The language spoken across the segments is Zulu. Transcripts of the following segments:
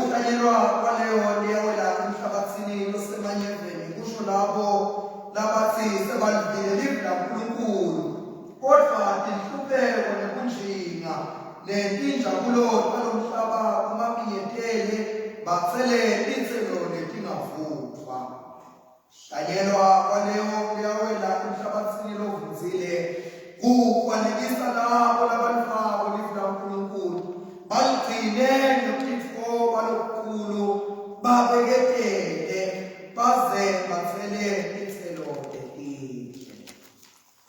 Kuhlanyelwa kwaleyo liyawela emhlabathini losemanyeveni kusho labo labathi sebalivile livi laNkulunkulu kodwa tinhlupheko nebunjinga netinjabulo talomhlaba kumapinyetele batsele titselo letingavuthwa. Hlanyelwa kwaleyo liyawela emhlabathini lovundzile kufanekisa labo labalifako livi laNkulunkulu baligcine ngekutitfoba lokukhulu babeketele baze batsele titselo letinhle.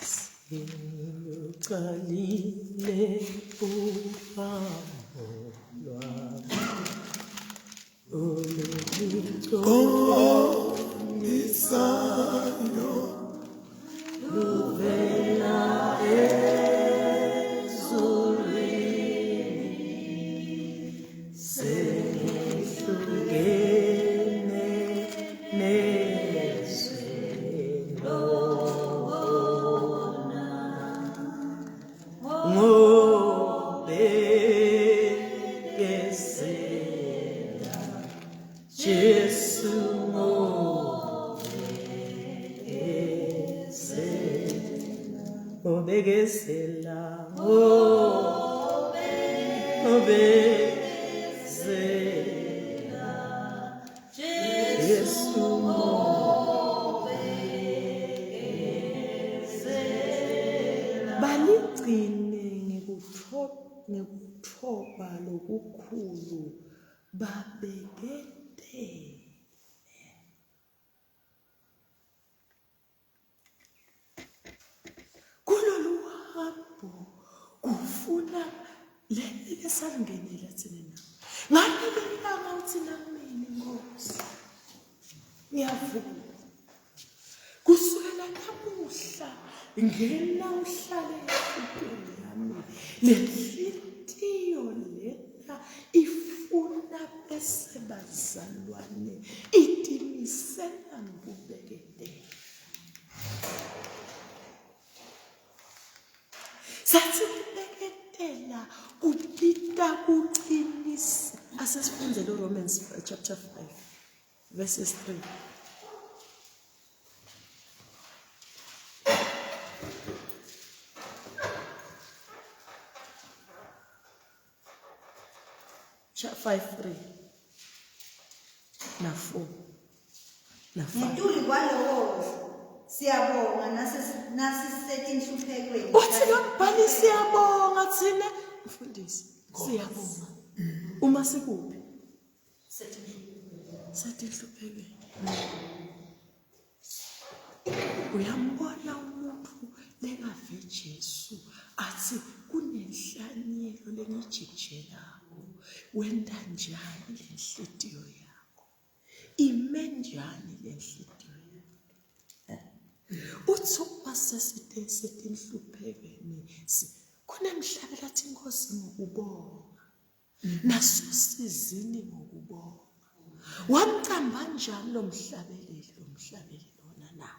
Sengiluqalile uhambo lwami Qondisayo luvela ezulwini sengihlukene nezwe lona Ngobekezela Jesu ngobekezela ngobekezela ngobekezela Jesu baligcine ngekuthoba lokukhulu babeketele. Kulolu hambo kufuna leli lesangenela thina na ngalelo langa uthi namini Nkosi ngiyavuma kusukela namuhla ngena uhlale enhlitiyweni yami le nhlintiyo lena ifuna bese bazalwane itimisela ngikubeketela sathi kubeketela kubita kuqinisa asesifunde lo Romans chapter 5 verses 3 5 3 na 4 na 5 Ngetulu kwaloko siyabonga nasisetinhluphekweni. Uthi lo mbhali siyabonga thina mfundisi siyabonga uma sikuphi setinhluphekweni Uyambona umuntu lengave Jesu athi kunenhlanyelo lengijijelako wenta njani lenhlitiyo yakho ime njani lenhlitiyo yakho eh? Uthi uma sesisetinhluphekweni kunemhlaba lathi inkosi ngokubonga nasosizini ngokubonga. Wamcamba njani lo mhlabeleli lo mhlabeleli lona na?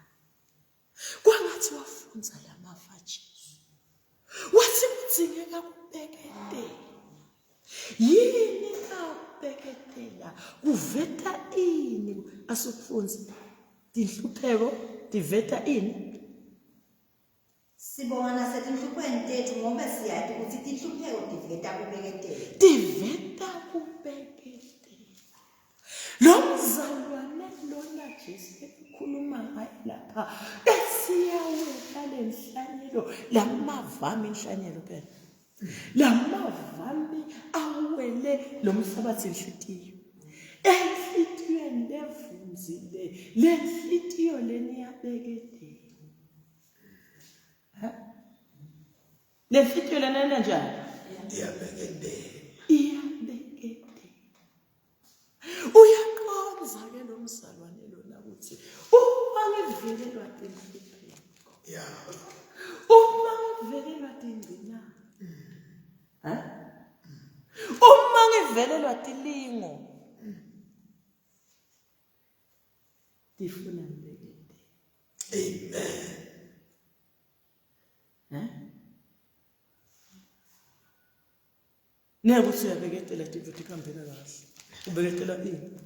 Kwangathi wafunza lamafa Jesu. Wathi kudingeka kubeketela. Yini na kubeketela? Kuveta ini? Asikufunzi. Tinhlupheko tiveta ini? Sibonga nasetinhluphweni tetfu ngobe siyati kutsi tinhlupheko tiveta kubeketela. Tiveta kubeketela. Lo mzalwane lona Jesu ekhuluma ngaye lapha esiyawela lenhlanyelo lamavami inhlanyelo phela. Lamavami awele lo mhlabathi inhlitiyo. Enhlitiyweni levunzile lenhlitiyo leniyabeketela. Le nhliziyo lena yena njani? Iyabeketela. Iyabeketela. Uyaqonza ke lo mzalwane lona ukuthi uma ngivelelwa tinhlupheko. Yeah. Uma ngivelelwa tingcinamba. Ha? Uma ngivelelwa tilingo. Tifuna ngibeketele. Amen. Eh? Ngeke uthi uyabeketela tintfo tikuhambela kahle. Ubeketela ini?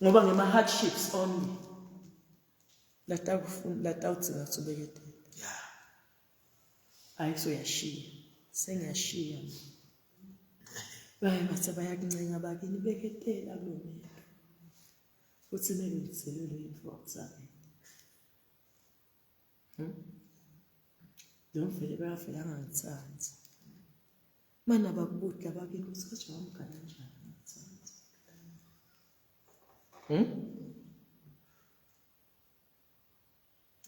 Ngoba ngema hardships only. Latakufuna latawudzinga ukuthi ubeketele. Yeah. Hayi soyashiya. Sengiyashiya mina. Baye bathi bayakuncenga bakini beketela kulo muntu. Futhi ngeke ngithelelwe indvodza. Lo mvele bayavele angangithandi. Mana bakubuti labakini ukuthi kaje wamgana kanjani angangithandi.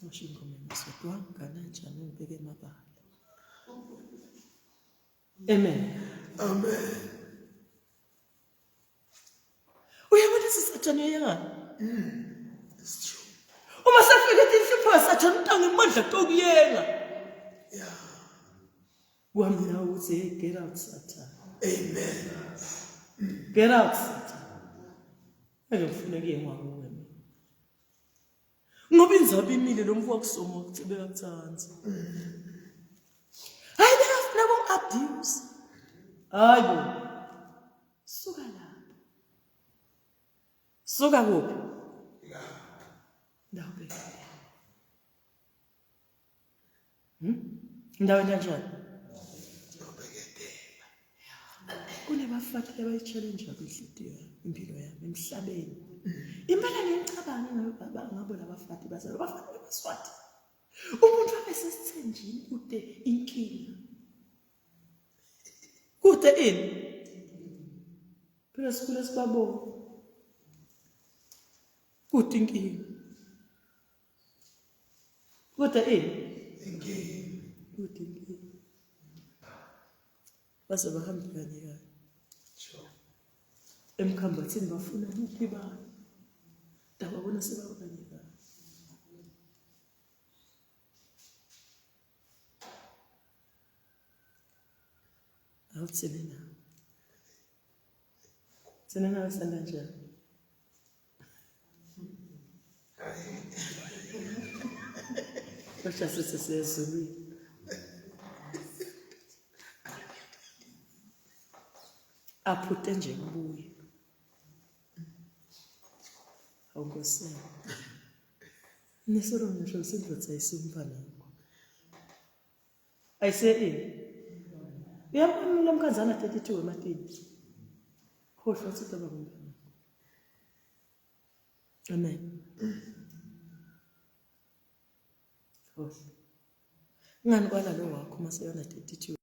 Washo ingoma emaswati wamgana kanjani ungibeke emabala. Amen. Amen. Uyabona sisathane uyengani? It's true. Uma sefika inhlupho kaSathane untanga imandla tokuyenga. Yeah. Kwami nawe uthi hey get out Satan. Amen. Get out Satan. Ngeke ngifune kuyengwa kuwe mina. Ngoba inzaba imile lo mfo wakusoma ukuthi bekakuthanda. Hayi bekafuna ku-abuse. Hayi bo. Suka lapho. Suka kuphi? Ndawo bhekile. Ndawo kanjani? Kunebafati abayi-challenge inhliziyo impilo yami emhlabeni. Impela ngicabange ngabo labafati bazalo bafana nabaswati. Umuntu abe sesithenjini kude inkinga. Kude ini? Phela sikhule sibabona. Kude inkinga. Kude ini? Inkinga. Kude inkinga. Baze bahambe kanye kanye. Sure. Emkhambathini bafuna buphi bani? Dababona sebakanye kanye. Awuthini na? Thina nawe sanda njani? Kodwa sithi siyezulwini. Aphute nje kubuye. Hawu Nkosi yami. Nesolo ngisho sindvodza ayisumfana wakho. Ayise ini? Uyambona lo mkhanzana 32 wematini. Khohlwa ukuthi utoba ngumntwana. Amen. Khohlwa. Ngani kwala lo wakho uma seyona 32.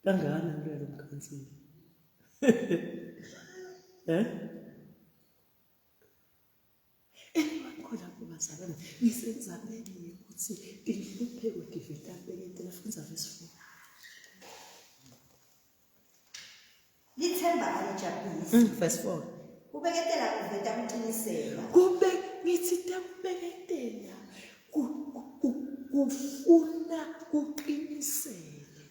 Kangakanani lo mkhansile? Eh? Anyway, lapho bazalwane ngisenzabeni yokuthi inhlupheko diveta beketela fundza verse 4. Lithemba alijabhisi. Verse 4. Kubeketela kuveta kuqiniseka. Kube ngithi tekubeketela kufuna kuqinisele.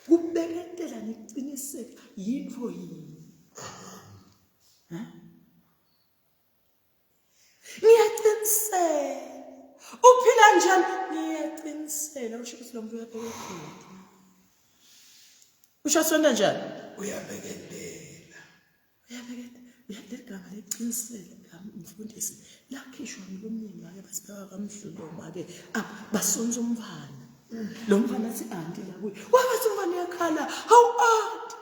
Kubeketela nekuqiniseka yintfo yini? Ha? Ngiyaqinisela. Uphila njani? Ngiyaqinisela. Usho ukuthi lo muntu uyabeketela. Usho sonta njani? Uyabeketela. Uyabeketela. Leli gama leqinisela mfundisi lakhishwa ngilomyeni wakhe bathi bakamdluloma-ke basonsa umfana. Lo mfana athi anti la kuye. Wabathi umfana uyakhala, hawu anti.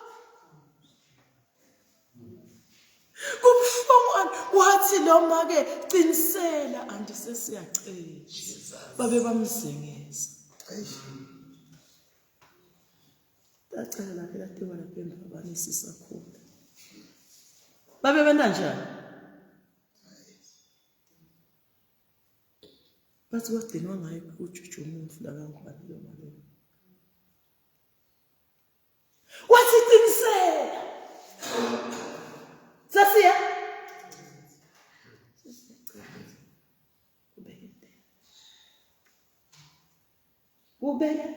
Kubuhlungu anti. Wathi lo make qinisela anti sesiyacela. Babe bamzengeza. Lacela lakhe latiwa lapha emva sisakhula. Babe benta njani? Bathi kwagcinwa ngaye kujuju umuntu la kangwane lo malume. Wathi qinisela. Sasiya. Kubeketela. Kubeke.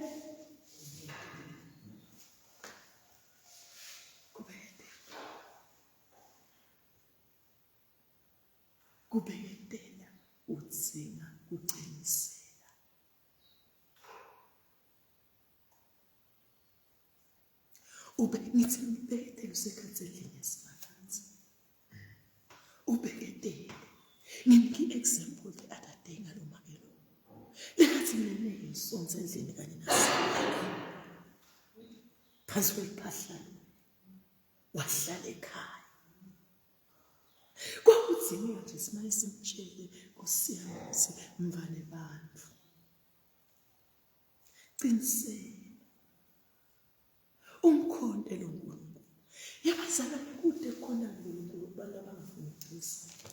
Kubeketela. Kubeketela udzinga kuqinisela. Ube ngithi ngibeketele usekhathi endlini yesimakadze. Ubeketele. Nginike i-example the other day ngalo make lo. Lekathi mina ngeke ngisonse endlini kanye nasemake. Phansi kweliphahla wahlala ekhaya. Kwakudingeka nje simane simtshele Nkosi yami ukuthi mngane bantu. Qiniseka. Umkhonto lo Nkulunkulu. Yabazalwane kude khona uNkulunkulu kubantu abangafuni ukuqiniseka.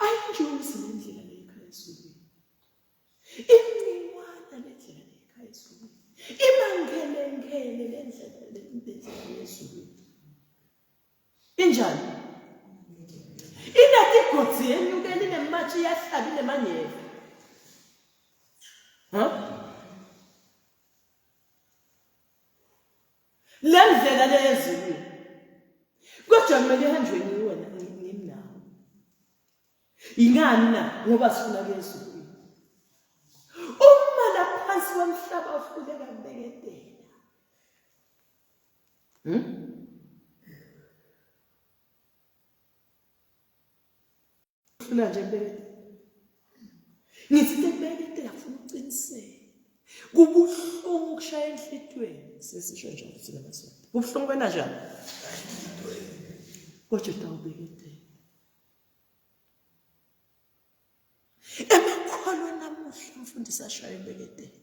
Ayinjozi lendlela le ekhaya ezulwini. Imncingwana lendlela le ekhaya ezulwini. Imangelengele lendlela lendlela yezulwini. Injani? Inetigodzi yenyukela inematshe iyahlaba inemanyeva. Ha? Le ndlela le ezulwini. Kodwa kumele ihanjwe ngiwe ngimi nawe. Ingani na? Ngoba sifuna kuya ezulwini. Uma laphansi komhlaba uhluleka kubeketela. Ufuna nje kubeketela. Ngithi into ekubeketela kufuna uqiniseke. Kubuhlungu ukushaya enhlitweni sesisho njalo thina maSwati. Kubuhlungu kwena njani? Kodwa utawubeketela. Emakholwa namuhla umfundisi ashaya ubeketela.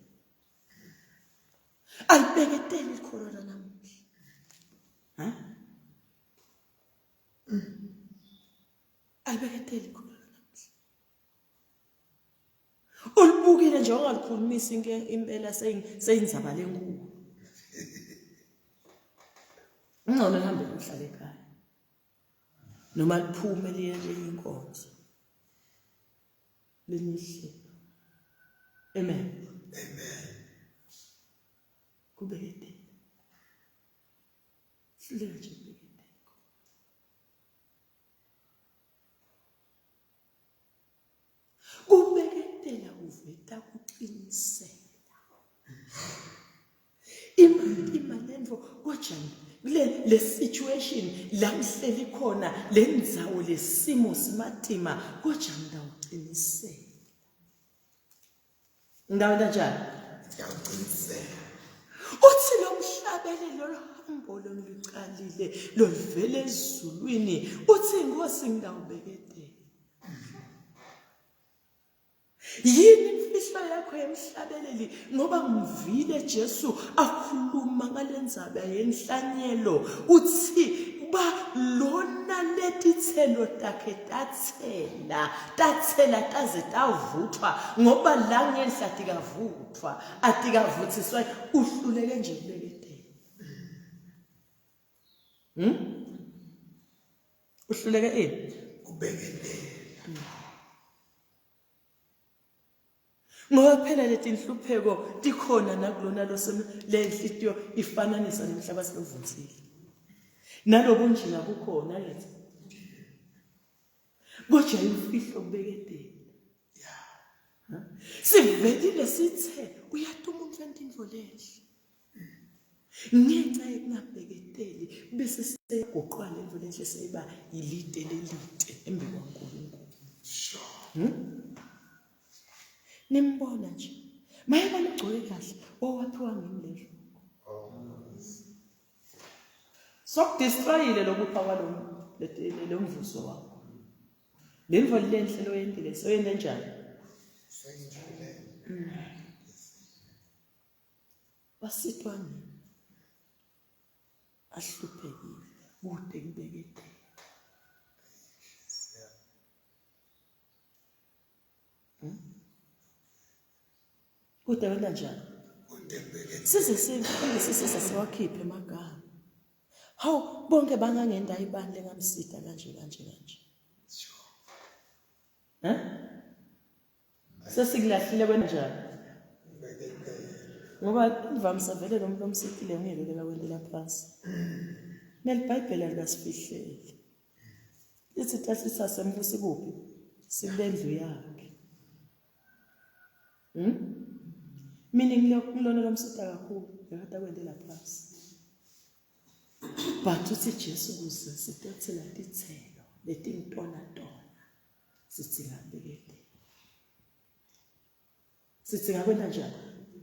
Alibeketeli ikholwa lanamuhla. Ha? Alibeketeli ikholwa lanamuhla. Ulibukile nje ungalikhulumisi impela seyinzaba lenkulu. Ngcono lihambe liyohlala ekhaya. Noma liphume liye kwenye inkonzo. Lenihle. Amen. Amen. Kubeketela. Hluleka nje kubeketela. Kubeketela kuveta kuqinisela. Imatima lento kodwa kule le situation la ngihleli khona le ndzawo lesimo simatima kodwa ngidawuqinisela. Ngidawenta njani? Ngidawuqinisela. Uthi lo mhlabelelo lohambo loluqalile loluvela ezulwini uthi inkosi ngidawubeketela. Yini imfihlo yakho yemhlabeleli ngoba ngivile Jesu akhuluma ngalendzaba yenhlanyelo uthi ba lona letithelo takhe tathela tathela taze tavuthwa ngoba la ngenhla tikavuthwa atikavuthiswa uhluleke nje kubeketela Uhluleke ini? Kubeketela. Ngoba phela leti nhlupheko tikhona nakulona le nhliziyo ifananisa nemhlabathi lovunzile. Nalobunjinga kukhona ngithi. Kodwa imfihlo kubeketela. Sivelile sithe uyati umuntu wenta intfo lenhle. Ngenxa yokungabheketeli bese seyagoqwa le nto lenhle seyiba yilide lelide embi kwaNkulunkulu. Nimbona nje. Maye bani ugcoke kahle owaphiwa ngimi le nhloko. Sokudestroyile lokupha kwalo lo mvuzo wakho. Le mvo lenhle loyentile soyente njani? Seyinjule. Wasitwa ngimi ahluphekile kude ngibeketele. Kude wena njani? Size sifike sisize siwakhiphe emagama. Hawu bonke bangangenda ibani lengamsida kanje kanje kanje. Eh? Sesikulahlile wena njani? Ngoba imvamisa vele lo muntu omsitile ngeke bekakwendela phansi. NeliBhayibheli alikasifihleli. Lithi tasisa sembusi kuphi? Sikulendlu yakhe. Mina ngilona lomsita kakhulu, ngikade akwendela phansi. But uthi Jesu kuze sitothela tithelo letintonatona sidzinga kubeketela. Sidzinga kwenta njani?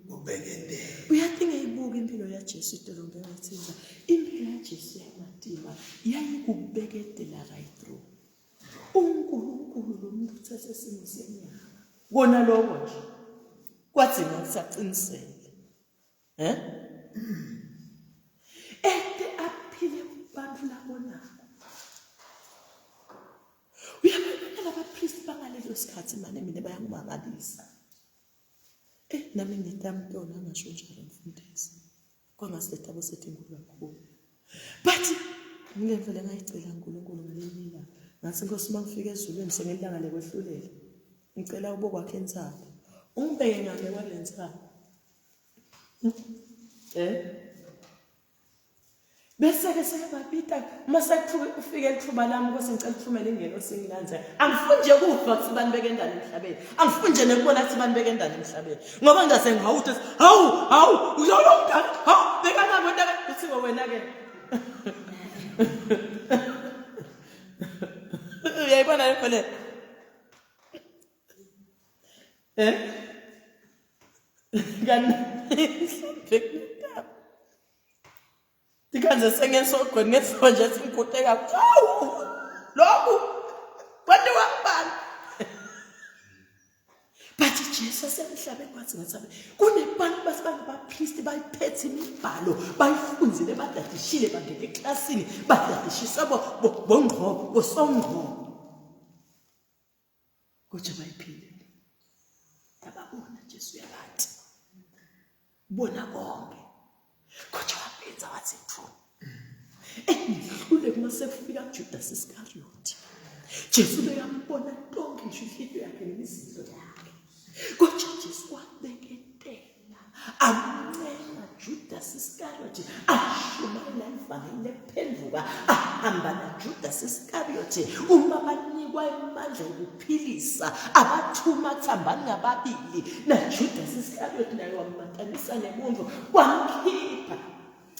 Ubeketela. Uyathi ngiyibuka impilo yaJesu itolo ngiyathinta. Impilo yaJesu yayimatima yayikubeketela right through. uNkulunkulu lo muntu uthathe isimo senyama. Kona lokho nje kwadzinga ukuthi aqinisele. Eh? Ete aphile kubantu labonako. Uyabona labapristi bangalelo sikhathi mane mina bayangimangalisa. Eh nami ngitamtona ngasho njalo mfundisi. Kwangase tabo sethi inkulu kakhulu. But ngile mfele ngayicela uNkulunkulu ngelinye ilanga. Ngathi Nkosi uma ngifika ezulwini sengelanga lekwehlulela. Ngicela ubokwakhe insapho. Ungibeke ngale kwale nsapho. Eh? Bese-ke sebabita uma sekufike lithuba lami nkosi ngicela uthumele ingelosi ingilandze. Angifuni nje kufa kuthi bani bekendani emhlabeni. Angifuni nje nekubona kuthi bani bekendani emhlabeni. Ngoba ngase ngihawude hawu hawu uloyo mntana hawu bekana kwenta kuthiwe wena ke. Uyayibona le le. Eh? Kanti mhlawumbe kunendaba. Tikhanze sengesogweni ngeso nje singikute kakhulu. Awu! Lokhu kwentiwa kubani? But Jesu asemhlabeni kwathi ngathi kunebantu bathi bangabapristi bayiphethe imibhalo bayifunzile badadishile bangena eklasini badadishiswa bongqo bosongqo Kodwa bayiphile. Yababona Jesu uyabathi. Bona konke. Kodwa waphinda wathi true. Engihlule kuma sekufika kuJudas Iscariot. Jesu bekambona tonke ngisho inhliziyo yakhe nemizindlo yakhe. Kodwa Jesu wabeketela amncenga Judas Iscariot ashumayela ivangeli lephenduka ahamba naJudas Iscariot uma banikwa amandla okuphilisa abathuma thambani ngababili naJudas Iscariot naye wammatanisa nebuntu wamkhipha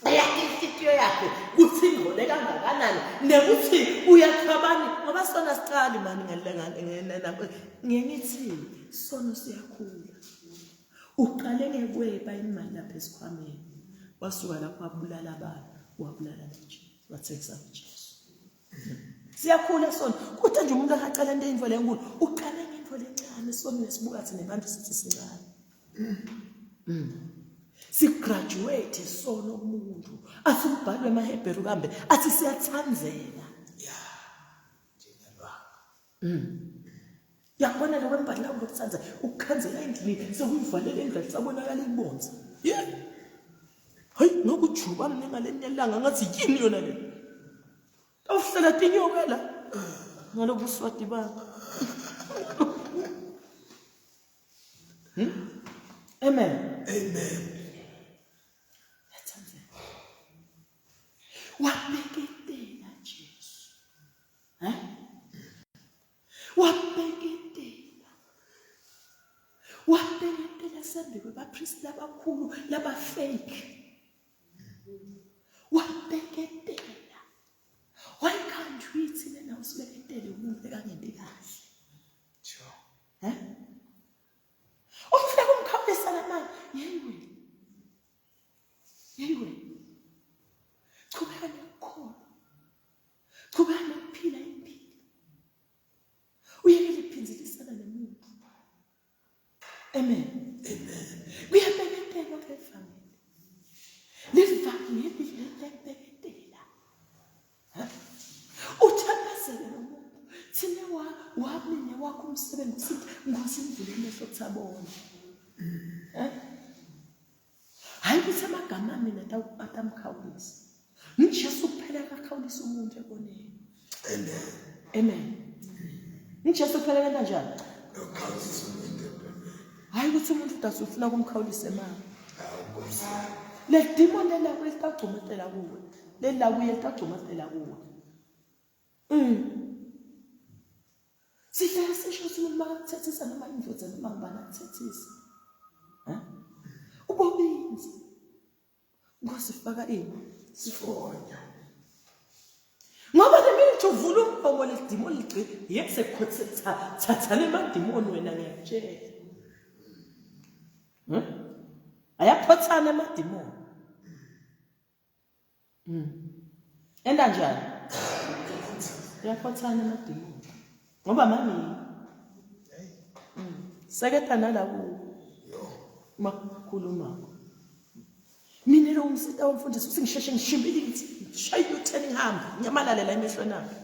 eyakhe inhliziyo yakhe kuthi ingcole kangakanani nekuthi uyakhabani ngoba sona siqali mani ngengithi sono siyakhula Uqale ngekweba imali lapha esikhwameni. Wasuka lapho wabulala abantu, wabulala noJesu, wathengisa uJesu. Siyakhula sona. Kuthi nje umuntu akacela into into lenkulu, uqale ngento lencane sona lesibuka thina abantu sithi sincane. Sigraduate sona umuntu. Athi umbhalo wemaHebheru kambe athi siyathanzeka. Yeah. Njengelwanga. Yakubona lokho embhali lakho lokuthanda ukukhanzela endlini sekuyivalela endlu alisabonakala ibonza. Yeah. Hayi ngokujuba mina ngalenye ilanga ngathi yini yona le. Awuhlala tinyoka la. Ngalobu buswati bakho. Amen. Amen. Yathanzeka. Wabeketela Jesu. Eh? Wabeketela. Wabeketela sembi kwebapristi labakhulu laba fake. Wabeketela. Why can't we thina nawe sibeketele umuntu ekangenti kahle? Sure. Eh? Ufuna kumkhawulisa lamanje. Yeyi wena. Yeyi wena. Chubeka nokukholwa. Chubeka nokuphila impilo. Uyekele kuphindelisana nemuntu. Amen. Amen. Kuyabeketelwa kulevangeli. Levangeli lelebeketela. Uthandazele lo muntu. Thina wa wami newakho umsebenzi sithi Nkosi mvule amehlo ukuthi abone. Eh? Hayi ukuthi amagama mina atamkhawulisa. NgiJesu kuphela akakhawulisa umuntu ekoneni. Amen. Amen. NgiJesu kuphela kenta njani? Ukhawulisa umuntu ekoneni. Hayi ukuthi umuntu udazi ufuna ukumkhawulisa emali. Hawu Nkosi. Le demon lelakho litagcumatela kuwe. Lelakuye litagcumatela kuwe. Sihlale sisho ukuthi umuntu makakuthethisa noma indvodza noma ngubani akuthethisa. Eh? Ubobinzi. Nkosi faka ini? Sifonyo. Ngoba le minute uvula umlomo ledimoni ligcina yese thatha le madimoni wena ngiyakutshela. Hmm? Ayaphothana amadimoni. Enda njani? Uyaphothana amadimoni. Ngoba maningi. Seketha nala kuwo. Makhuluma. Mina lo umsita womfundisi uthi ngisheshe ngishimbile ngithi ngishaye u-turn ngihambe ngiyamalale la emehlweni akhe.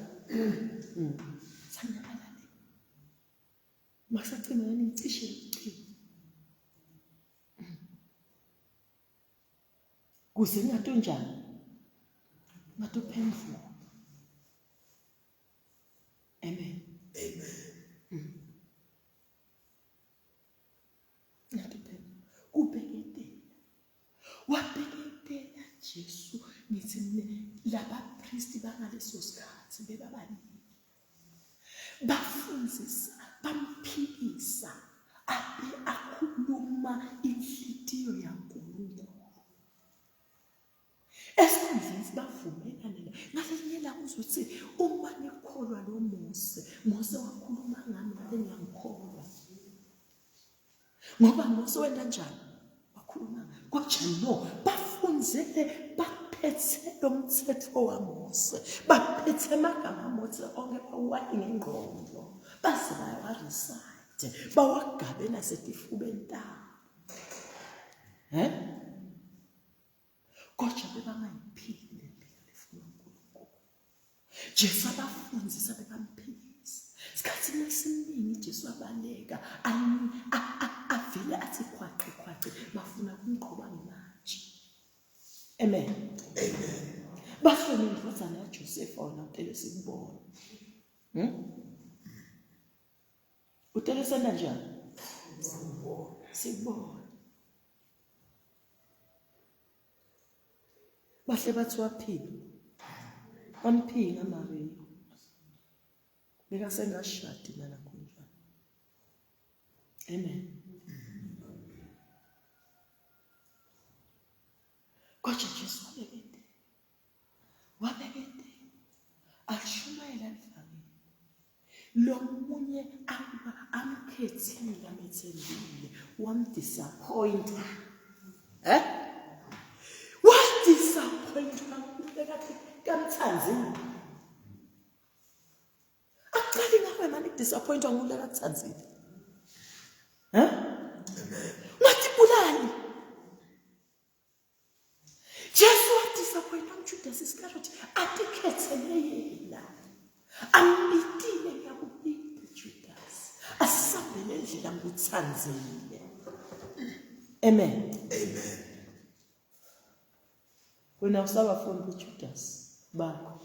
Sanyamalale. Makusacima yini ngicishe ucingo. Kuze ngingatonjani? Ngatophendvuka. Amen. Amen. Ngatophendvuka. Kubeketela. Wabeketela Jesu ngithi mina labapristi bangaleso sikhathi bebabaningi. Bafundzisa, bamphikisa abe akhuluma inhlitiyo yaNkulunkulu. Esikhundleni sibavumelane la. Ngalelinye ilanga uzothi uma nikholwa lo Mose, Mose wakhuluma ngami ngabe niyangikholwa. Ngoba Mose wenta njani? Wakhuluma kodwa no bafunzele baphethe lo mthetho waMose, baphethe amagama aMose onke bawati ngengqondo, baze bayawarecite, bawagabe nasetifubeni tabo. Eh? Kodwa bebangayiphili le mpilo lefunwa uNkulunkulu. Jesu abafundisa bebamphilisa. Sikhathini esiningi Jesu abaleka avele athi khwaqe khwaqe bafuna kumqhuba ngematshe. Amen. Amen. Bafuna indodana yaJosefa wona utele sikubona. Utele senda njani? Sikubona. Bahle bathi waphila. Wamphinga Maria. Bekasengashadi nalakho njalo. Amen. Kodwa Jesu wabeketela. Wabeketela. Ashumayela livangeli. Lo munye amkhethile amethembile wamdisappointa. Eh? Wadisappointwa ubekathi kamthanzile. Akuqali ngawe mani kudisappointwa ngumuntu akakuthanzile. Eh? Ungatibulali. Jesu wadisappointa uJudas Iscariot atikhethele yena. Ambitile ngiyakubita Judas. Asambe lendlela ngikuthanzile. Amen. Amen. Wena usabafuni kuJudas bakho.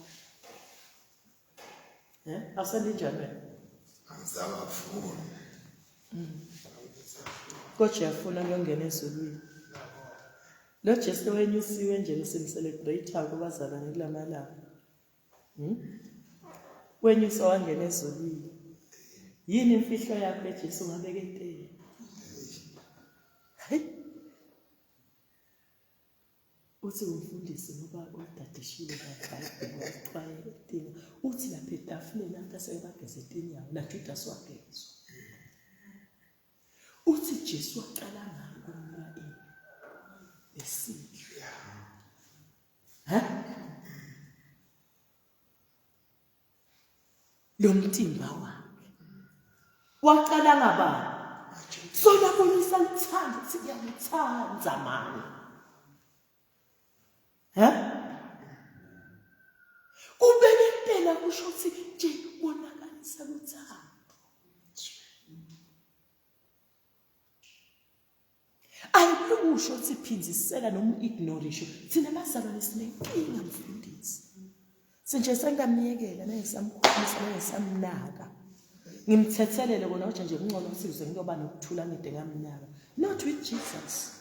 Eh? Awusendi njani wena? Angisabafuni. Kodwa uyafuna ukuyongena ezulwini. Lo Jesu wenyusiwe nje simcelebrate kubazalwane kulamalanga. Wenyuswa wangena ezulwini. Yini imfihlo yakho eJesu ngabeketela? Hayi. Uthi umfundisi ngoba udadishile kaBhayibheli waxwaya etinga. Uthi lapha etafuleni after sebageze tinyawo naJudas wagezwa. Uthi Jesu waqala ngayo ukumnika ini? Lesidlo. Ha? Lo mtimba wakhe. Waqala ngabani? So labonisa luthando ukuthi ngiyamthanda mani. Ha? Kubeketela kusho ukuthi nje bonakalisa luthando. Ayikusho ukuthi phinzisela noma u-ignorisho. Thina bazalwane sinenkinga mfundisi. Sinje sengamyekela nangisamkhulumisa nangisamnaka. Ngimthethelele kona kodwa nje kungcono ukuthi ngize ngiyoba nokuthula ngide ngamnaka. Not with Jesus.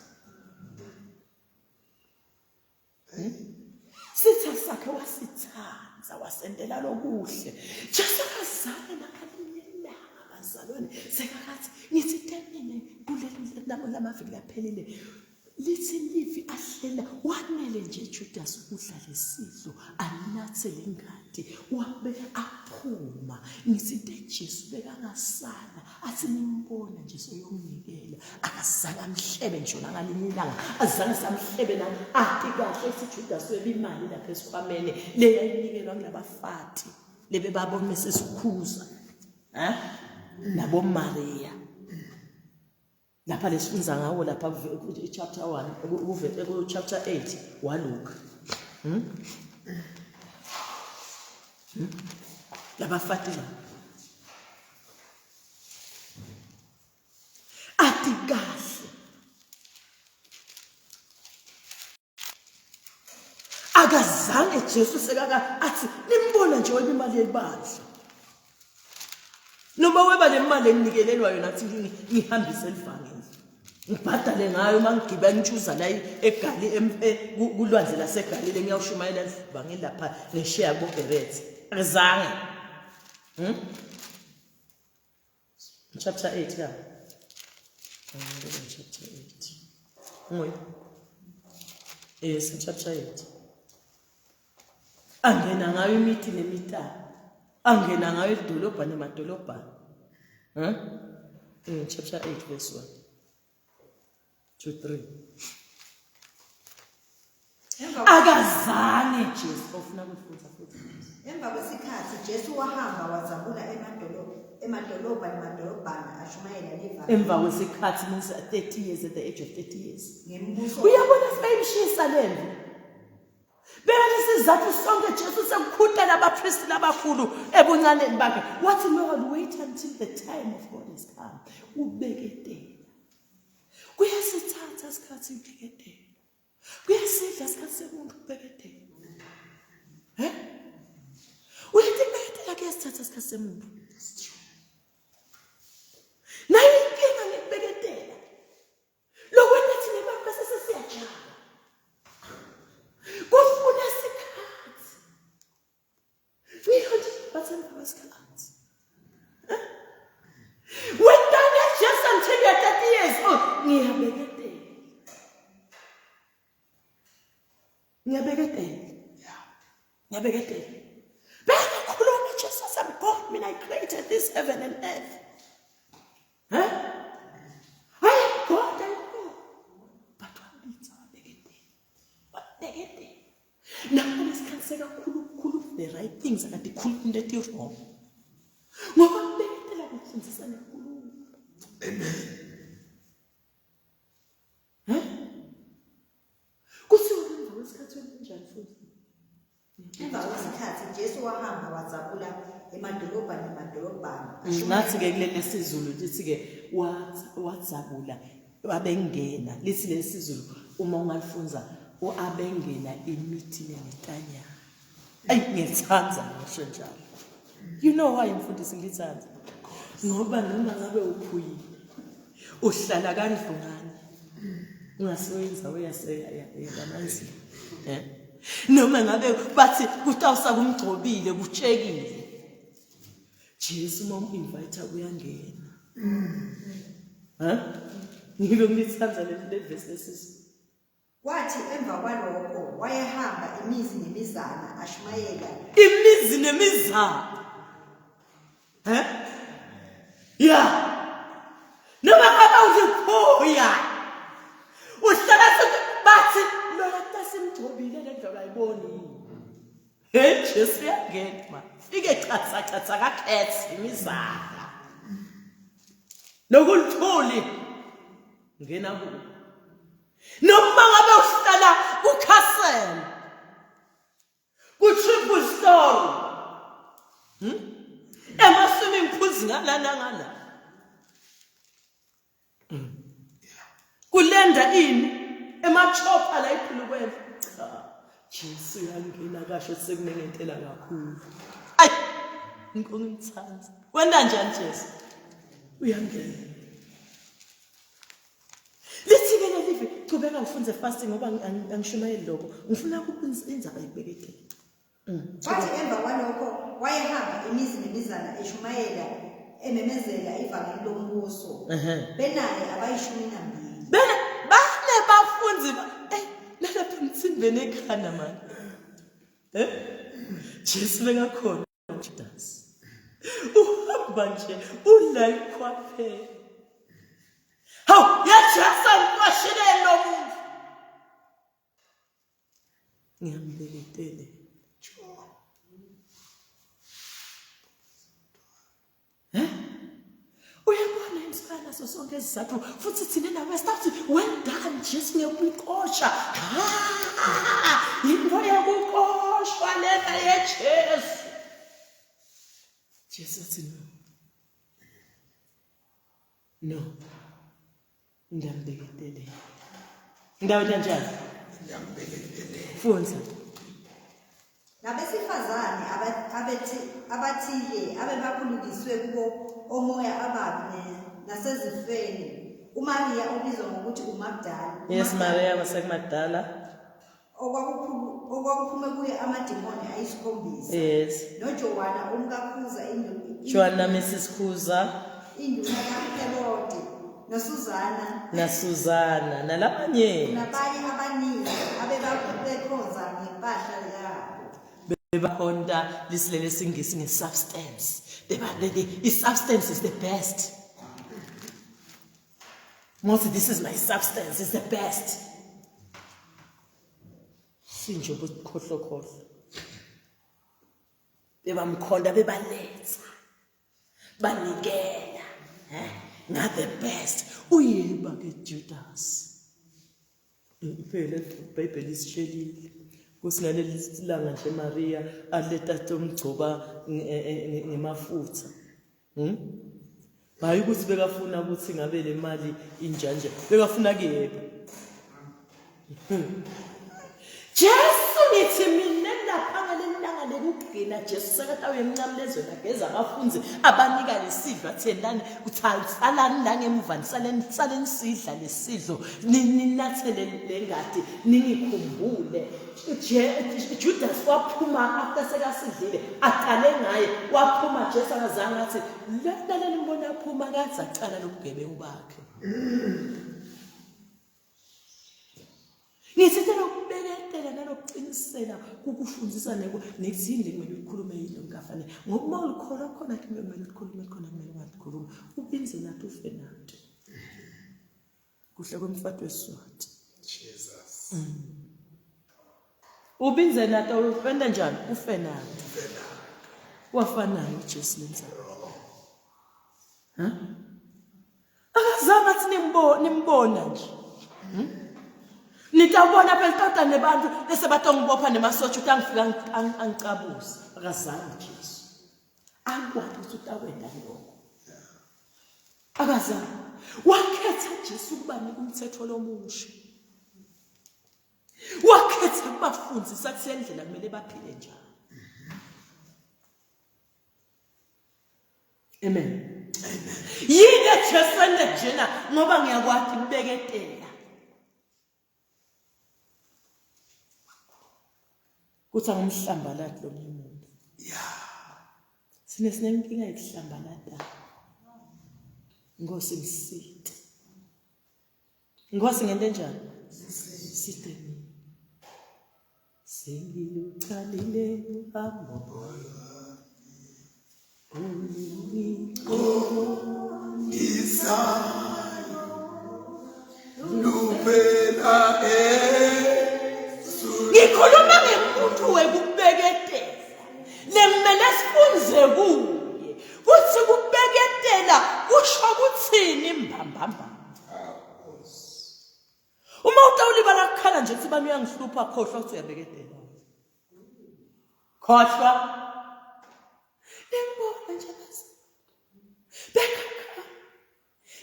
Sitha sakhe wasithanda wasendela lokuhle. Jesu akazange nakalinye ilanga bazalwane sekakathi ngithi temine kuleli lamaviki laphelile. Lithi livi ahlela wanele nje Judas ukudla lesidlo anathe lengadi wabe aphuma. Ngithi into Jesu bekangasala athi nimbona nje soyomnikela akazange amhlebe ngisho nangalinye ilanga azange samhlebe na ati kahle ukuthi Judas weba imali lapha esikhwameni leyayinikelwa kulabafati lebebabona sesikhuza eh nabo Maria lapha lesifunza ngawo lapha chapter 1 ku chapter 8 waLuka Labafati la ati kahle akazange Jesu sekaka athi nimbona nje weba imali yelibandla noma weba le mali enginikelelwa yona athi ngihambise elivangeli ngibhadale ngayo uma ngigiba ngitshuza la egali kulwandle lasegalile ngiyawushumayela ivangeli lapha ngesheya kubogerethe akazange Chapter 8 ka. Chapter 8. Nguye. Yes, chapter 8. Angena ngayo imithi nemitana. Angena ngayo idolobha nemadolobhana. Huh? In chapter 8 verse 1 to 3. Akazange Jesu ofuna ukufunza futhi. Emva kwesikhathi Jesu wahamba wazabula emadolobha emadolobha nemadolobhana ashumayela livangeli. Emva kwesikhathi means 30 years at the age of 30 years. Ngembuso. Uyabona sibayimshisa lemvu. Beka lesizathu sonke Jesu sekukhutela abapristi labakhulu ebuncaneni bakhe. Wathi Lord wait until the time of God has come. Ubeketela. Kuyasithatha isikhathi ubeketela. Kuyasidla isikhathi semuntu ukubeketela. Eh? Uyathi kubeketela kuyasithatha isikhathi semuntu. Nayo inkinga ngekubeketela. Lokwenta thina abantu bese sesiyajaha. Kufuna isikhathi. Ngisho nje bathi emva kwesikhathi. Wentana just until you're 30 years old. Ngiyabeketela. Ngiyabeketela. Ngiyabeketela. Bengakhuluma Jesus, I'm God, mina I created this heaven and earth. Huh? I am God, I know. But wabitha wabeketela. Wabeketela. Nakho lesikhathi sekakhulu ukukhuluma the right things akade khuluma into ethi wrong. Ngoba kubeketela kufundisa nenkulumo. Amen. Huh? Kuthiwa emva kwesikhathi wenjani futhi? Emva kwesikhathi Jesu wahamba wadzabula emadolobha nemadolobhana. Ngathi-ke kuleli siZulu lithi-ke wadzabula wabengena lithi leli siZulu uma ungalifunza uabengena imithi nemitanyana. Ayi ngiyalithanda ngisho njalo. You know why mfundisi ngilithanda? Ngoba noma ngabe uphuyile uhlala kandlungane ungasebenza uyaseyamanzini eh noma ngabe bathi kutawusa kumgcobile kutshekile Jesu uma uminvite uyangena ha ngilo ngilithanda le verse lesizulu Kwathi emva kwalokho wayehamba imizi nemizana ashumayela. Imizi nemizana. He? Ya. Noma ngabe uliphuya. Uhlala bathi lona tasimgcobile le ndlela ayiboni. Hey Jesu uyangena ma. Fike chatha chatha kakhethe imizana. Nokulithuli ngena kuwo. Noma ngabe uhlala kucastle ku-triple story Ema-swimming pools ngala nangala Kulenda ini emachopha la iphulukwele cha Jesu uyangena kasho sekunengentela kakhulu ayi ngikungithanda wena njani Jesu uyangena Lithi-ke leli livi chubeka ufunze fasting ngoba angishumayeli lokho ngifuna ukuba indzaba ikubeketele Kwathi emva kwalokho wayehamba imizi nemizana eshumayela ememezela ivangeli lombuso. Benaye abayishumi nambili. Bene bane bafundi Benekhanda mani. Eh? Jesu bekakhona uJudas. Uhamba nje ula ikhwaphela. Hawu, yajasa ngiqashile lo muntu. Ngiyambeketele. Eh? Uyabona imsana naso sonke isizathu futhi thina nawe sathi well done Jesu ngiyakukosha. Into yokukoshwa lena yeJesu. Jesu athi no. No. Ngiyambeketelela. Ngiyawenta njani? Ngiyambeketelela. Fundza. Nabesifazane abathile abebaphulukiswe kubo omoya ababi nasezifeni, uMariya obizwa ngokuthi uMagdala. Yes, Maria waseMagdala. Okwakuphume kuye amadimoni ayisikhombisa. Yes. NoJohana umkaKhuza Joanna Mrs Khuza. Induna kaHerode noSuzana. NaSuzana nalabanye. Nabanye abaningi abebekhonza ngempahla yabo. Bebakhonta lisilele singisi nge-substance. Beba i-substance is the best. Mose this is my substance is the best. Sinje bukhohlokhohlo. Bebamkhonta bebaletha. Banikela, eh? Nga the best. Uyeba ke Judas. Phela iBhayibheli isitshelile. Kusingaleli langa nje Maria aleta umgcoba ngemafutha. Hayi ukuthi bekafuna ukuthi ngabe le mali injanje. Bekafuna kuyeba. Jesu ngithi mina lapha ngaleli langa lokugcina Jesu sekatawe emnqamlezweni ageza abafundi abanika lesidlo athelani kuthalani la ngemuva nisaleni saleni sidla lesidlo ninathele lengadi ningikhumbule Judas waphuma after sekasidlile aqale ngaye waphuma Jesu akazange athi lona lelimbona aphuma kaze acala lobugebengu bakhe. Ngithi lokubeketela nalokuqinisela kukufundisa nekuthini le kumele uyikhulume yini ongafanele ngoba uma ulikholwa khona kumele ulikhulume khona kumele ungalikhulumi ubinze nathi ufe nathi kuhle komfati wesiswati. Jesus. Ubinze nato wenda njani ufe nato. Wafanayo uJesu lenzalo. Ha? Akazange athi nimbona nimbona nje. Nitawubona phela tata nebantu bese batongibopha nemasotsha ukuthi angifika angicabuze. Akazange Jesu. Akwazi ukuthi utawenda lokho. Akazange. Wakhetha Jesu ukubanika umthetho lomusha. Wakhetha ukubafundisa kuthi indlela kumele baphile njani. Amen. Yini eJesu enejena ngoba ngiyakwati kubeketela. Kuthi angumhlambalati lo munye umuntu. Yeah. Sine sinenkinga yokuhlambalata. Nkosi ngisite. Nkosi ngento enjani? Site mina. Sengiluqalile uhambo olungiqondisayo luphela ezulwini. Ngikhuluma ngemuntu wekubeketela lekumele sifunze kuye kuthi kubeketela kusho kuthini mbambamba. Uma utawulibala kukhala nje kuthi bani uyangihlupha khohlwa ukuthi uyabeketela. Khohlwa. Nimbona nje bese. Bheka.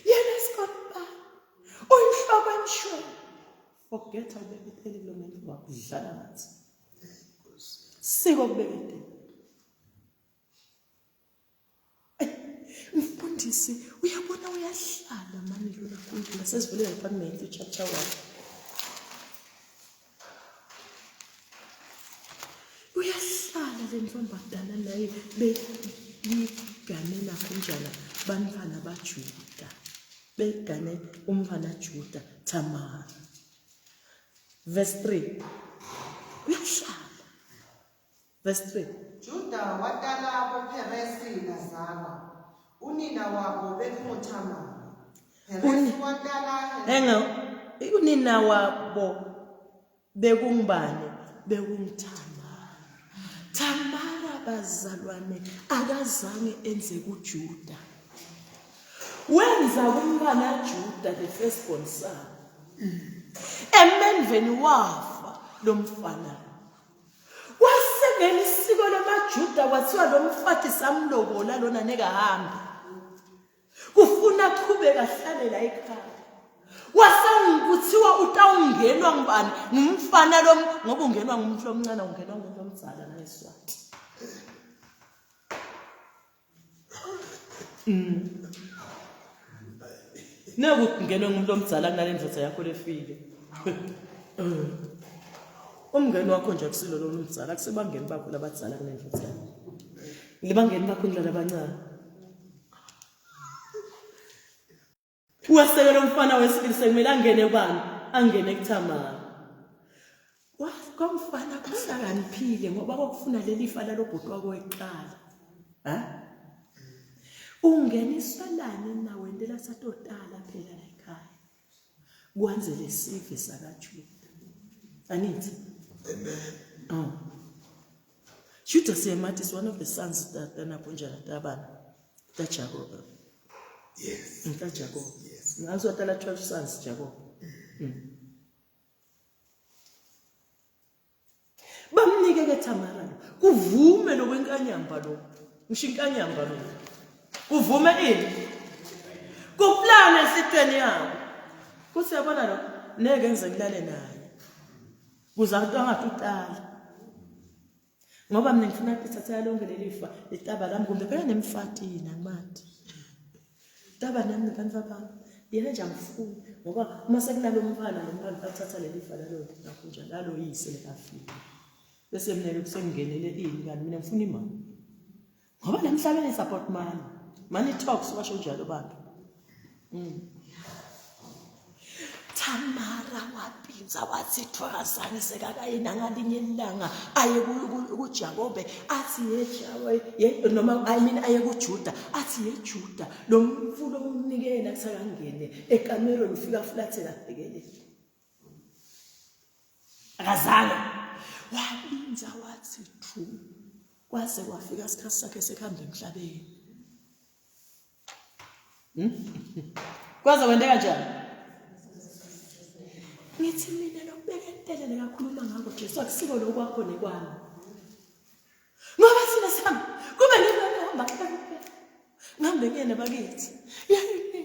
Yena sikomba. Uyinhloko emshweni. Forget awubeketeli kulo muntu wakudlala ngathi. Siko kubeketela. Mfundisi uyabona uyahlala mani lona kunkulunkulu sesivulela department uchapter 1. Uyahlala le ntombazana naye beyigane nakho njala bantwana baJuda begane umfana Juda Tamara. Verse 3. Uyahlala. Verse 3. Juda watala boPheresi naZara. Unina wabo bekunguThamar. Pheresi watala Enga unina wabo bekungubani? BekunguThamara. Thamara bazalwane akazange enze kuJuda. Wenza kumntwana Juda the firstborn son. Emendveni wafa lo mfana. Kwasengena isiko lamaJuda kwathiwa lo mfati samlobola lona nekahambe. Kufuna aqhubeke ahlale la ekhaya. Kwase kuthiwa utawungenwa ngubani? Ngumfana lo ngoba ungenwa ngumuntu omncane ungenwa ngumuntu omdala ngeswati. Naku kungenwe ngumuntu omdala kunale ndoda yakho lefile. Umngeni wakho nje akusilo lona umdala, akusebangeni bakho labadzala kunendoda yakho. Libangeni bakho ndlela abancane. Wasekela umfana wesibili sekumele angene kubani? Angene kuThamara. Kwamfana kuhlakaniphile ngoba kwakufuna leli fa lalobhuti wako weqala. Ha? Ungeniswa lani na wendela satotala phela la ekhaya. Kwanze lesive sakaJuda. Angithi? Amen. Oh. Judah siyamathi is one of the sons that napunjana tabana. TaJakob. Yes. TaJakob. Yes. Ngazi watala 12 sons Jakob. Bamnike ke Thamara lo. Kuvume lokwenkanyamba lo. Ngisho inkanyamba lo. Kuvume ini? Kuplana esitweni yabo. Kuthi yabona lo ngeke ngize ngilale naye. Kuze angathi utala. Ngoba mina ngifuna ukuthathela lonke leli fa litaba lami kumbe phela nemfatini angimathi. Taba nami nabantu bami. Yena nje angifuni ngoba uma sekunalo mfana lo mfana bathatha leli fa lalo nakho nje lalo yise lekafile. Bese mina kusengingenele ini kanti mina ngifuna imali. Ngoba la emhlabeni support money. Money talks washo njalo baba. Thamara wapinza wathi thokozane sekakayina ngalinye ilanga aye kuJakobe athi ye Jakobe noma I mean aye kuJuda athi ye Juda lo mfulo umnikela kusakangene ekamerweni ufika flathela abhekelele akazange wabinza wathi thu kwaze kwafika isikhathi sakhe sekuhamba emhlabeni. Kwaze kwenteka njani? Ngithi mina lokubeketele lekakhuluma ngakho Jesu akusiko lokwakho nekwami. Ngoba thina sihamba kube ngihamba ngihambe ngiyena bakithi. Yayini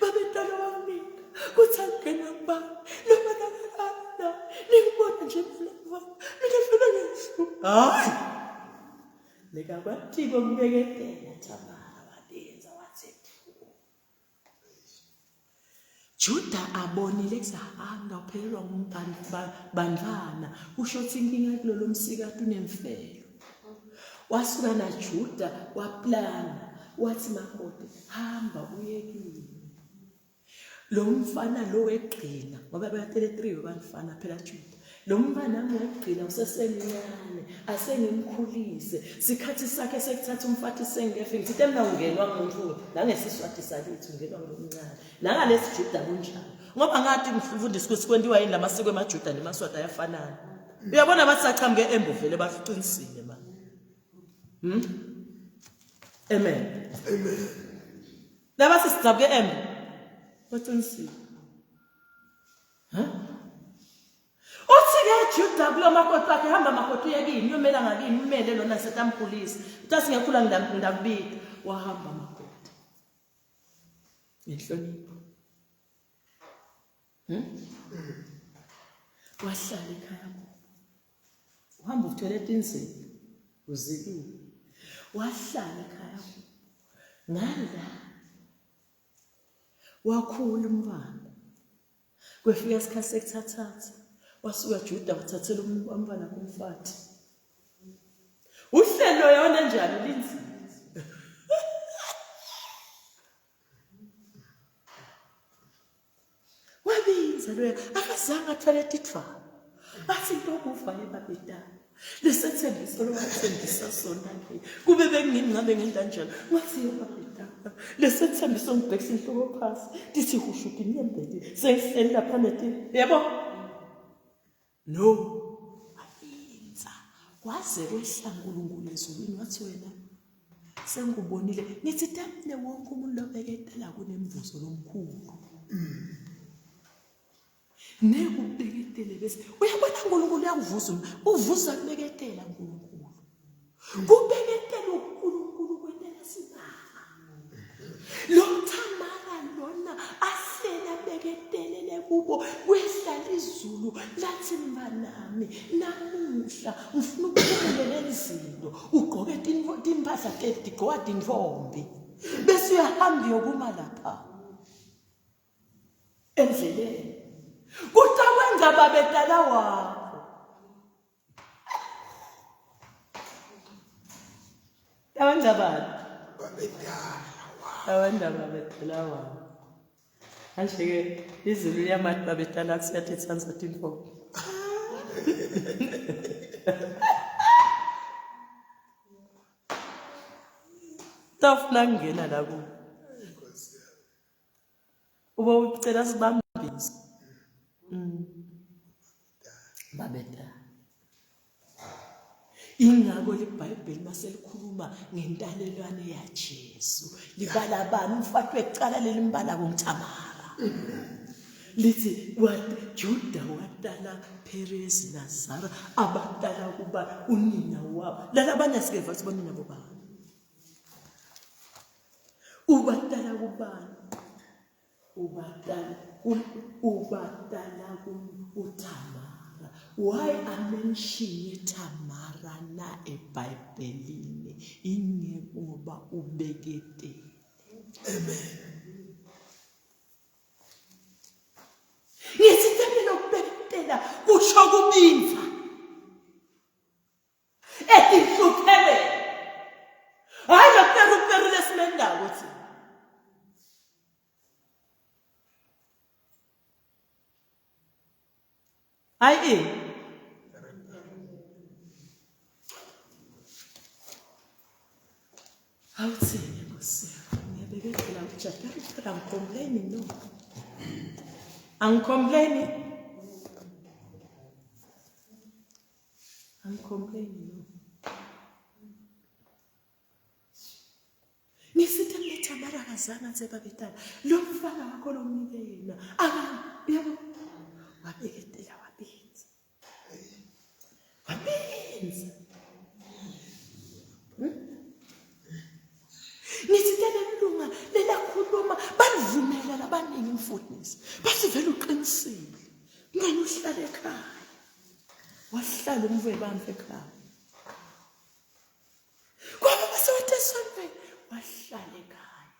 babetala wamnika kuthi angena kubani noma nakalala ningibona nje mina mina vele ngisho. Hayi. Lekakwatiko kubeketela Thamara wabenza wathi Juda abonile kusahamba uphelelwa bantwana kusho ukuthi inkinga kulolo msikati unemfelo. Wasuka naJuda waplana wathi makoti hamba uye kimi. Lo mfana lo wegcina ngoba bayatele 3 bantwana phela Juda. Lo mfana nami wegcina usesemncane asengimkhulise sikhathi sakhe sekuthatha umfati sengefe ngithi mina ungenwa ngumuntu nangesiswati sakithi ungenwa ngomncane nangalesi Juda kunjalo ngoba ngathi mfundisi ukuthi kwentiwa yini lamasiko emaJuda nemaSwati ayafanana. Uyabona bathi sachamuke embovele baqinisile manje. Amen. Amen. Laba sisidabuke embo. Baqinisile. Ha? Uthi ke Juda kulo makoti wakhe hamba makoti uye kini uyomela ngakini umele lona setamkhulisa. Uthi singekhula ngidakubika. Wahamba makoti. Ngenhlonipho. Wahlala ekhaya kubo. Uhamba uthwele inzipho uzikile. Wahlala ekhaya kubo. Ngala wakhula umntwana. Kwefika isikhathi sekuthathatha. Wasuka Juda wathathela umntwana kumfati. Uhlelo yona njani linzima. Wabinza loya akazange athwale tithwalo. Lesethembiso lowathembisa sona ke. Kube bengimi ngabe ngenza njalo. Ngathi yebo baba. Lesethembiso ngibhekisa inhloko phasi. Ndithi hushu tinyembeti. Sengihleli lapha neti. Yebo. No. Wayenza. Waze kwehla uNkulunkulu ezulwini wathi wena sengikubonile ngithi tamne wonke umuntu lobeketela kunemvuzo lomkhulu. Ngeke ubeketele bese uyabona uNkulunkulu uyakuvuza uvuza kubeketela uNkulunkulu. Kubeketela uNkulunkulu kwentela sibanga. Lo Thamara lona ahlela beketelele kubo kwehla izulu lathi mntanami namuhla ngifuna ukuphumule lenzilo ugqoke timpahla tetigqoka tintombi bese uyahamba uyokuma lapha endleleni kutakwenza babetala wakho tawenza bani babedala tawenza babetala wakho manje-ke izulu liyamati babetala kusiyathi tsanza tinfo tafuna kungena la kuwo Uba ucela sibambise. Babedala. Ingakho iBhayibheli maselikhuluma ngentalelwane yaJesu libala bani umfati wekucala lelimbala kunguThamara. Lithi Juda watala Perez naZara abatala kuba unina wabo. Lalabanye asikeva ukuthi bonina bobani. Ubatala kubani? Ubatala ubatala kuThamara. Why amention Thamara na eBhayibhelini? Ingengoba ubeketele. Amen. Ngithi themile ukubeketela kusho kubinza. Etinhluphekweni. Hayi lo peru peru lesimendako thina. Hayi ini. Awuthini Nkosi yami, ngiyabekekela ukujabula kuphela angicomplaini no. Angicomplaini. Angicomplaini no. Ngisithi mletha mara akazange athi babetala lo mfana wakho lomnike yena aka yabo wabeketela wabenza wabenza Ngithi lelilunga lelakhuluma balivumela labaningi mfundisi bathi vele uqinisile ngani uhlale ekhaya wahlala umvebamfe ekhaya kwaba basewethe esontweni wahlala ekhaya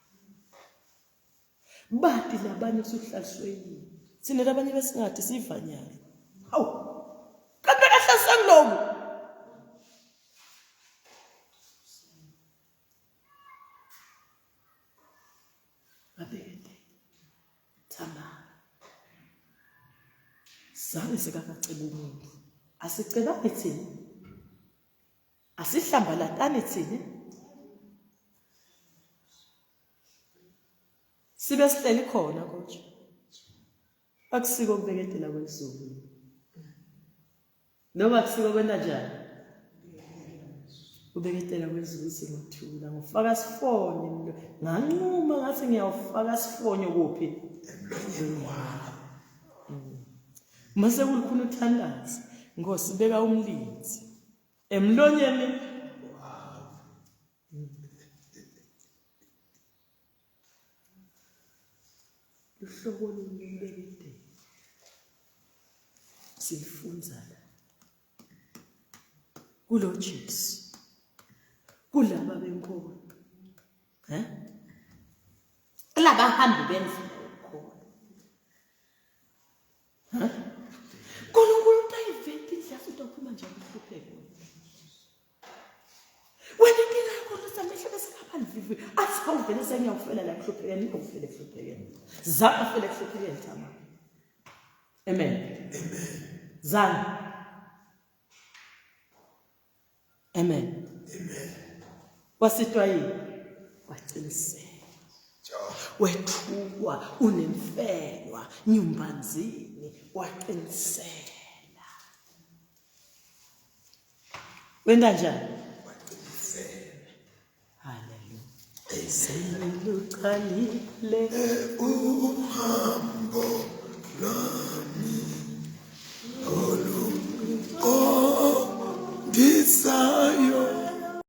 bati labanye usuhlaliswe yini thina labanye besingathi sivanyalo hawu kanti bekahlaliswe ngiloku Babekete. Thamara. Zange sekakaceba umuntu. Asicebani thina. Asihlambalatani thina. Sibe sihleli khona kodwa. Akusiko ukubeketela kwezulu. Noma akusiko kwenta njani? Ubeketela kwezulu ukuthi ngothula ngofaka sifonyo nganquma ngathi ngiyawufaka sifonyo kuphi? Emlonyeni wami. Mase kulikhona uthandaza, Nkosi beka umlindi emlonyeni Luhlobo olunye ukubeketela. Silifunza la. Kulo Jesu. Kulaba benkolo. Eh? Kulabahambi bendlela yokukholwa. Nkulunkulu utayiveta indlela futhi uphuma njani uhlupheke wena. Wena inkinga yakho ukuthi amehlo bese ngaphandle athi awuvele sengiyawufela la kuhluphekeni ngiyawufela ekuhluphekeni. Zama fela ekuhluphekeni Thama. Amen. Amen. Zama. Amen. Amen. Wasitwa yini? Waqinisela. Wethukwa unemfelwa nyumbanzini waqinisela. Wenda njani? Waqinisela. Haleluya. Seluqalile uhambo lwami oluqondisayo.